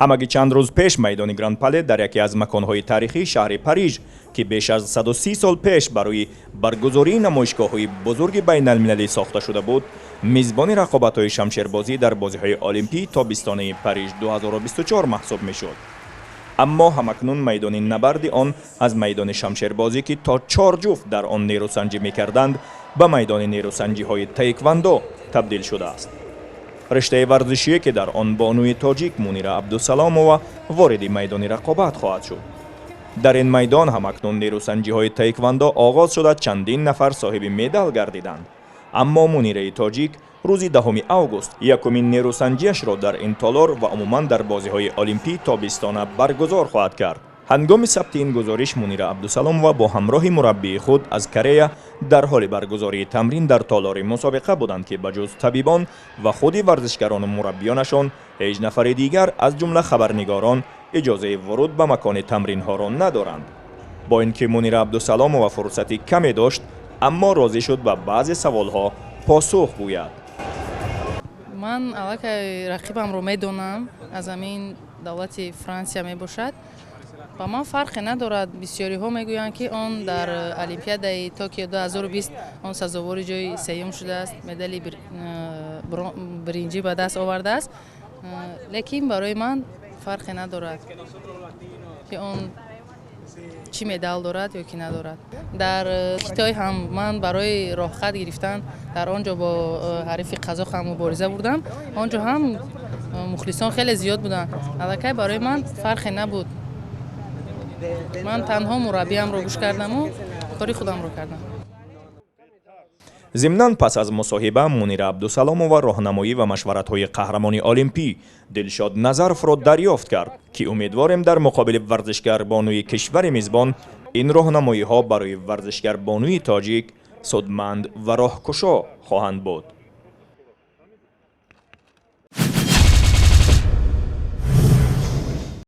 Ҳамагӣ чанд рӯз пеш майдони Гранд Пале дар яке аз маконҳои таърихии шаҳри Париж, ки беш аз 130 сол пеш барои баргузории намоишгоҳҳои бузурги байналмилалӣ сохта шуда буд, мизбони рақобатҳои шамшербозӣ дар бозиҳои Олимпии тобистонаи Париж 2024 маҳсуб мешуд. Аммо ҳамакнун майдони набарди он аз майдони шамшербозӣ, ки то чор ҷуфт дар он нерӯсанҷӣ мекарданд, ба майдони нерӯсанҷиҳои таеквандо табдил шудааст. Риштаи варзишие, ки дар он бонуи тоҷик Мунира Абдусаломова вориди майдони рақобат хоҳад шуд. Дар ин майдон ҳамакнун нерӯсанҷиҳои таеквандо оғоз шуда, чандин нафар соҳиби медал гардиданд. Аммо Мунираи тоҷик рӯзи 10 август якумин нерӯсанҷиашро дар ин толор ва умуман дар бозиҳои Олимпии тобистона баргузор хоҳад кард. Ҳангоми сабти ин гузориш Мунира Абдусаломова бо ҳамроҳи мураббии худ аз Корея дар ҳоли баргузории тамрин дар толори мусобиқа буданд, ки ба ҷуз табибон ва худи варзишгарону мураббиёнашон ҳеҷ нафари дигар, аз ҷумла хабарнигорон, иҷозаи вуруд ба макони тамринҳоро надоранд. Бо ин ки Мунира Абдусаломова фурсати каме дошт, аммо розӣ шуд ба баъзе саволҳо посух гӯяд. Ман аллакай рақибамро медонам, аз ҳамин давлати Франсия мебошад. Ба ман фарқе надорад. Бисёриҳо мегӯянд, ки он дар Олимпиадаи Токио 2020 он сазовори ҷои сеюм шудааст, медали биринҷӣ ба даст овардааст, лекин барои ман фарқе надорад, ки он чӣ медал дорад ё ки надорад. Дар Хитой ҳам ман барои роҳхат гирифтан дар он ҷо бо ҳарифи қазоқ ҳам мубориза бурдам. Он ҷо ҳам мухлисон хеле зиёд буданд. Аллакай барои ман фарқе набуд. Ман танҳо мураббиамро гӯш кардаму кори худамро кардам. Зимнан, пас аз мусоҳиба Мунира Абдусаломова роҳнамоӣ ва машваратҳои қаҳрамони олимпӣ Дилшод Назаровро дарёфт кард, ки умедворем, дар муқобили варзишгарбонуи кишвари мизбон ин роҳнамоиҳо барои варзишгарбонуи тоҷик судманд ва роҳкушо хоҳанд буд.